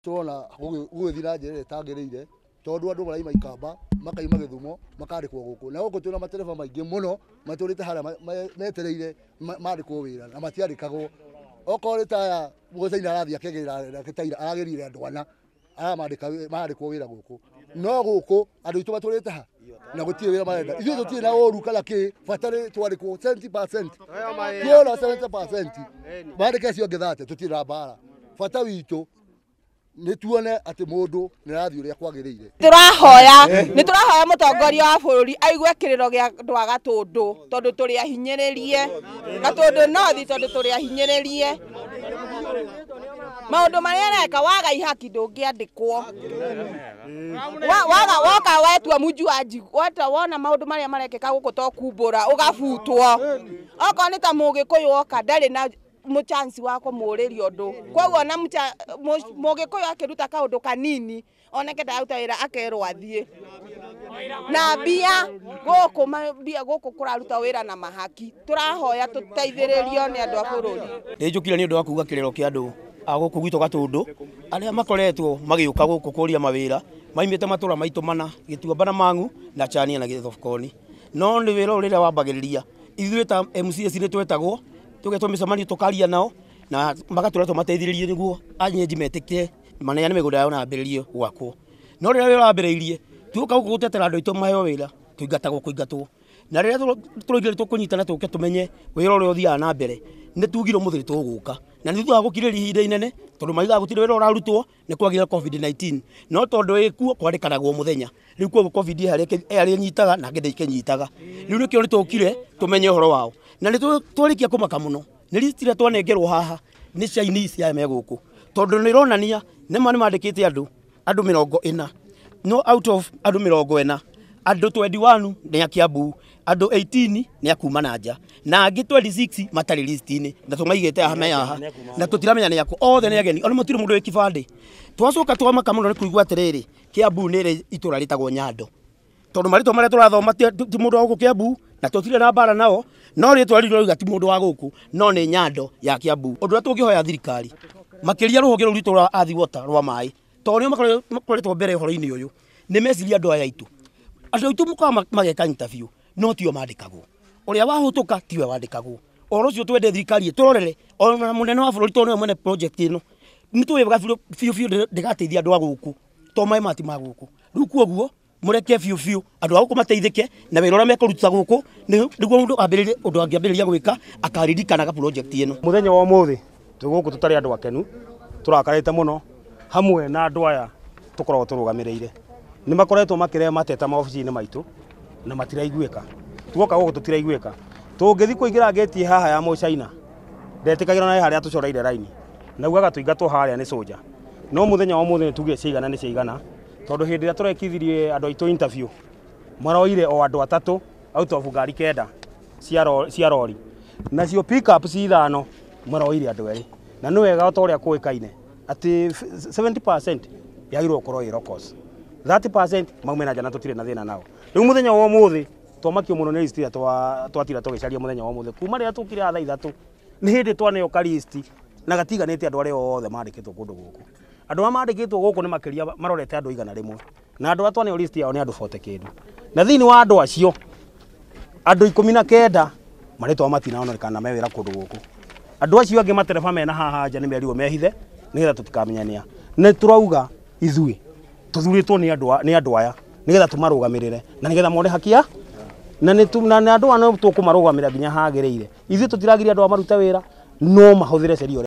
Turona gũgĩthiĩ na njĩra ĩrĩa ĩtagĩrĩire tondũ andũ maraima Ikamba makaima Gĩthumo makandĩkwo gũkũ na gũkũ twĩna matereba maingĩ mũno matũrĩte harĩa metereire mandĩkwo wĩra na matiandĩkagwo. Okorwo nĩ taya Mũcaina arathiĩ akĩgĩra gĩtaira aragĩrire andũ ana aramandĩka mandĩkwo wĩra gũkũ, no gũkũ andũ aitũ matũrĩte ha na gũtirĩ wĩra marenda. Ithuĩ tũtirĩ na ũru kana kĩ, bata nĩ twandĩkwo 70%, tuona 70% mandĩke acio angĩ 30, tũtirĩ na mbara. Bata witũ nĩ tuone atĩ mũndũ nĩ arathiĩ ũrĩa kwagĩrĩire. Tũrahoya nĩ tũrahoya mũtongoria wa bũrũri aigue kĩrĩro gĩa andũ a Gatũndũ tondũ tũrĩ ahinyĩrĩrie, Gatũndũ North tondũ tũrĩ ahinyĩrĩrie. Maũndũ marĩa areka waga ihaki ndũngĩandĩkwo. Waga woka wetua mũjuanji, wona maũndũ marĩa marekĩka gũkũ to kumbũra ũgabutwo. Okorwo nĩ ta Mũgĩkũyũ woka ndarĩ na mũchansi wa kũmũrĩria ũndũ, koguo na Mũgĩkũyũ akĩruta kaũndũ kanini oneke ndaruta wĩra akerwo athiĩ na mbia gũkũ, mbia gũkũ kũraruta wĩra na mahaki. Tũrahoya tũteithĩrĩrio nĩ andũ a bũrũri. Nĩ njũkire nĩ ũndũ wa kuga kĩrĩro kĩa andũ a gũkũ gwitũ Gatũndũ arĩa makoretwo magĩũka gũkũ kũria mawĩra maimĩte matũra maitũ mana, Gĩtuamba na Mang'u na Chania na Gĩthobokoni. No nĩ wĩra ũrĩa wambagĩrĩria ithuĩ ta MCAs nĩ twetagwo tũgetwo mĩcemanio tũkaria nao na magatũra tũmateithĩrĩrie nĩguo anyenji metĩkĩre maneane mĩgũnda yao na ambĩrĩrie gwakwo. No rĩrĩa wĩra wambĩrĩirie tuoka gũkũ gũtetera andũ aitũ maheo wĩra tũingatagwo kũingatwo, na rĩrĩa tũroigire tũkũnyitana tũke tũmenye wĩra ũrĩa ũthiaga na mbere nĩ tugire ũmũthĩ tũgũka, na nĩ thutha wa gũkirĩrĩria ihinda inene tondũ maugaga gũtirĩ wĩra ũrarutwo nĩ kwagĩra COVID-19, no tondũ ĩkuo kwandĩkanagwo mũthenya rĩu koguo COVID harĩa ĩnyitaga na angĩ ndĩkĩnyitaga. Rĩu nĩkĩo nĩ tũkire tũmenye ũhoro wao, na nĩ twarĩkia kũmaka mũno nĩ list ĩrĩa twanengerwo haha nĩ Chinese aya me gũkũ, tondũ nĩ ĩronania nĩma nĩ mandĩkĩte andũ 40, no out of andũ 40 andũ 21 nĩ a Kiambu, andũ 18 nĩ a kuma na nja, na angĩ 26 matarĩ list-inĩ na tũmaigĩte haha me haha na tũtiramenya nĩ akũ, othe nĩ ageni, ona mũtirĩ mũndũ wĩ kĩbandĩ. Twacoka twamaka mũno nĩ kũigua atĩrĩrĩ, Kiambu nĩ ĩrĩ itũra rĩtagwo Nyando, tondũ marĩtwa marĩa tũrathoma ti mũndũ wa gũkũ Kiambu na tũtirĩ na mbara nao, no rĩtwa rĩu rĩrauga ti mũndũ wa gũkũ, no nĩ Nyando ya Kiambu. Ũndũ ũrĩa tũngĩhoya thirikari makĩria rũhonge rũu rwitũ rwa Athi Water rwa maĩ, tondũ nĩo makoretwo mbere ũhoro-inĩ ũyũ, nĩ meciria andũ aya aitũ. Andũ aitũ mũkawa mageka interview no tio mandĩkagwo, ũrĩa wahũtũka tiwe wandĩkagwo. Ũhoro ũcio twende thirikari ĩtũrorere, ona mũnene wa bũrũri tondũ nĩwe mwene project ĩno, nĩ tũĩ wega biũ biũ ndĩgateithia andũ a gũkũ tondũ maĩ maya ti ma gũkũ. Rĩu koguo mũreke biũ biũ andũ a gũkũ mateithĩke na wĩra ũrĩa mekũruta gũkũ nĩguo mũndũ ambĩrĩrie ũndũ angĩambĩrĩria gwĩka akaririkanaga project ĩno. Mũthenya wa ũmũthĩ twĩ gũkũ tũtarĩ andũ akenu, tũrakarĩte mũno hamwe na andũ aya tũkoragwo tũrũgamĩrĩire. Nĩ makoretwo makĩrehe mateta maobici-inĩ maitũ na matiraiguĩka. Tuoka gũkũ tũtiraiguĩka. Tũngĩthiĩ kũingĩra ngĩti haha ya Mũcaina ndetĩkagĩra na harĩa tũcoreire raini na ugaga tũingatwo harĩa nĩ soja. No mũthenya wa ũmũthĩ nĩ tugire ciaigana nĩ ciaigana, tondũ hĩndĩ ĩrĩa tũrekithirie andũ aitũ interview maroire o andũ atatũ out of ngari 9 cia rori, nacio pick-up ci 5 maroire andũ erĩ. Na nĩ wega ta ũrĩa kũĩkaine atĩ 70% yagĩrĩirwo gũkorwo ĩ locals, 30% maume na nja na tũtirĩ na thĩna nao. Rĩu mũthenya wa ũmũthĩ twamakio mũno nĩ list ĩrĩa twatira tũgĩcaria mũthenya wa ũmũthĩ kuma rĩrĩa tũkire haha thaa 3 nĩ hĩndĩ twaneo ka list na gatiganĩte andũ arĩa othe mandĩkĩtwo kũndũ gũkũ. Andũ arĩa mandĩkĩtwo gũkũ nĩ makĩria marorete andũ 100 na andũ arĩa twaneo list yao nĩ andũ 40 kĩndũ, na thĩinĩ wa andũ acio andũ 19 marĩtwa matinaonekana me wĩra kũndũ gũkũ. Andũ acio angĩ matereba mena haha nja nĩ merirwo mehithe nĩgetha tũtikamenyane. Nĩ tũrauga ithuĩ tũthurĩtwo nĩ andũ aya nĩgetha tũmarũgamĩrĩre na nĩgetha mone haki ya na nĩ na andũ aya no tũkũmarũgamĩrĩra nginya hagĩrĩire. Ithuĩ tũtiragiria andũ aya marute wĩra, no mahũthĩre sheria.